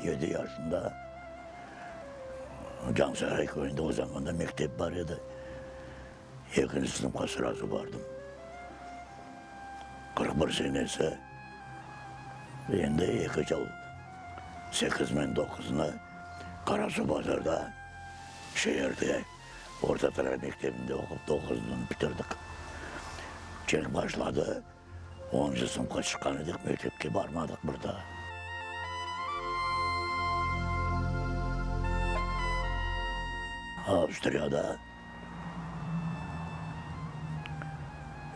7 yaşında Cansaray köyünde o zamanda mektep bar edi. Ekinci sınıfqa srazu bardım. 41 senesi, endi eki yıl, sekiz men doquzını Qarasuvbazarda, şeerde orta taray mektebinde oqup, doquzını bitirdik. Cenk başladı. Onuncı sınıfqa çıqqan edik, mektepke barmadıq bir daa. Avstriyada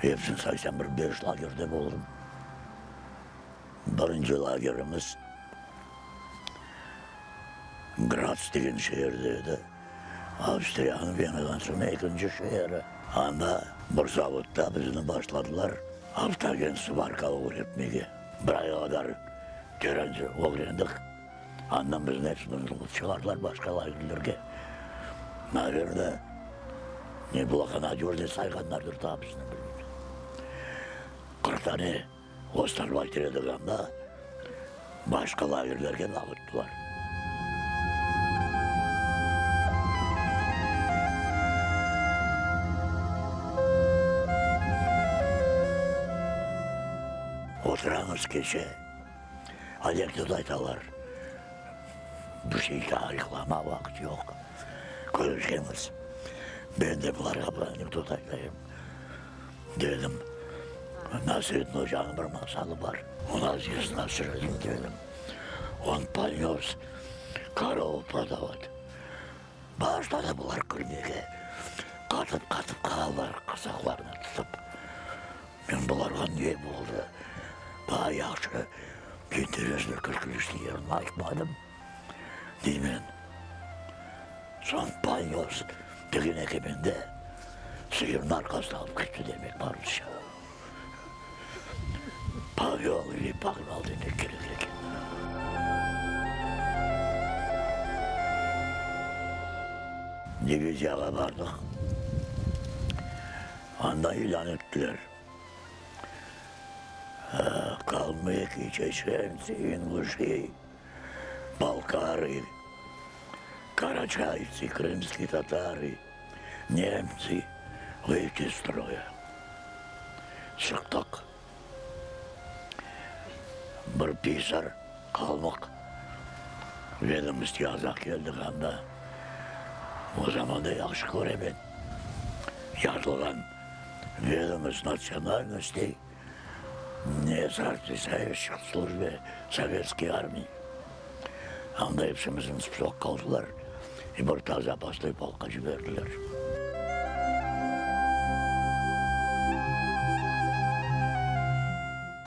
hepsini saysam bir beş lagerde boldım. Birinci lagerimiz Graz degen şeerde edi. Avstriyanıñ Venadan soñ ekinci şeeri. Anda bir zavodda bizni başladılar avtogen svarka ögretmege. Bir ayğa qadar terence ögrendik. Andan bizni epsimizni quvıp çıqardılar başqa lagerlerge. Naverno, neblagonadejnıy sayğanlardır daa bizni, bilmeyim. 40 dane Ostarbayter edik anda, başqa lagerlerge dağıttılar. Oturamız keçe, anekdot aytalar, bir şey tariflama vaqıt yoq, körüşemiz. Men de bularğa bir anekdot aytayım. Dedim, Nasreddin ocanıñ bir masalı bar. U nas est Nasreddin, dedim. On ponös korovu prodavat. Başladı bular külmege. Qatıp-qatıp qaldılar qırsaqlarını tutıp. Men bularğa ne boldı, daa yahşı, interesnıy, külkünçli yerini aytmadım, deymen. Soñ ponös degen eken mende. Sıyırnı arqasına alıp ketti demek bar rusça. Pavyol ili pagval demek kerek eken. Diviziyağa bardıq. Anda ilân ettiler. Kalmıki, çeçensi, inguşi, balkarı, karaçayцы, krımskiy tatarı. Nemtsi vıyti iz stroya. Çıqtıq. Bir pisar qalmıq vedomost yazaq keldik anda. O zamanda yahşı köremen. Yazılğan vedomost natsionalnostey ne sootvetstvuющих slujbe sovetskiy armiy. Anda epsimizni spisokqa aldılar i bir ta zapasnoy polkqa ciberdiler.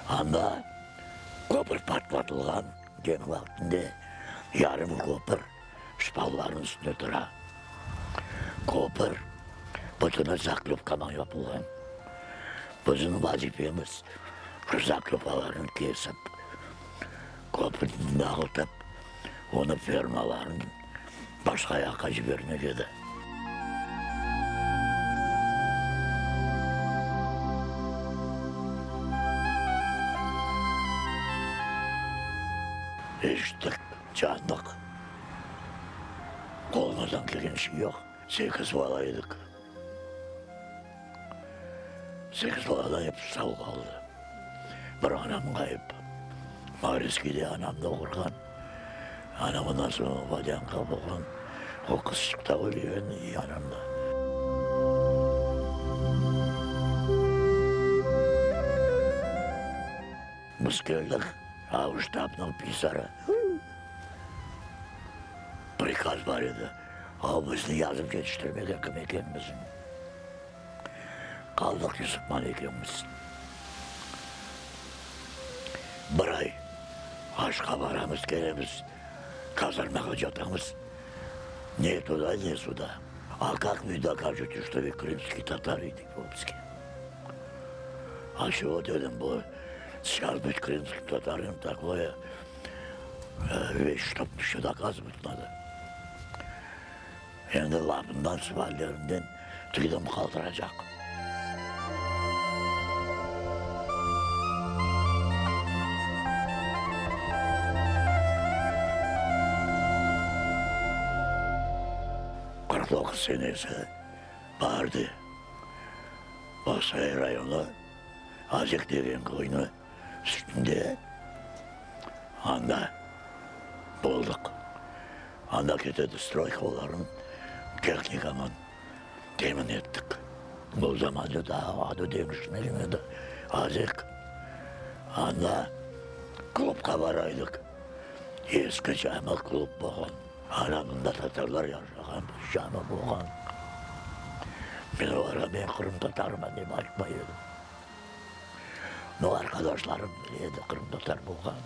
Anda köpür patlatılğan, cenk vaqtında yarım köpür şpallarnıñ üstünde tura. Köpür bütüni zaklöpkaman yapılğan. Bizim vazifemiz şu zaklöpkalarnı kesip, Köpürni dağıtıp, onı fermalarnıñ başqa yaqqa cibermek edi. Eşittik, candıq. Qolumızdan kelgen şey yoq. Sekiz bala edik. Sekiz baladan episi sağ qaldı. Bir anam ğayıp. Mauriskiyde anam doğurğan. Anam ondan soñ Vodânka bolğan. O qızçıq da ölgen, i anam da. Biz keldik, a ştabnıñ pisarı, prikaz bar edi, a bizni yazıp yetiştirmege kim ekenimizni. Qaldıq Yusufman ekemiz. Bir ay aşqa baramız, kelemiz, kazarmağa catamız, ne tuda, ne suda. A kak vı dokažete, çto vı krımskiy tatarı, dey o bizge. A çego dedim, bu seyças bıt krımskim tatarım takoye veş, çtob eşçe dokazıvat nado. Endi lafından, suallerinden tüyüm qaldıracaq. 49 senesi baarde Bağçasaray rayonı Azek degen köyniñ üstünde anda boldıq. Anda ketedi stroyka olarnıñ tehnikaman temin ettik. O zamanda daa adı deñişmegen edi, Azek. Anda klubqa baraydık. Eski cami klub bolğan. Ana mında tatarlar yaşağan bir cami bolğan. Men olarğa men qırımtatarman dep aytmay edim. No, arqadaşlarım bile edi qırımtatar bolğanım.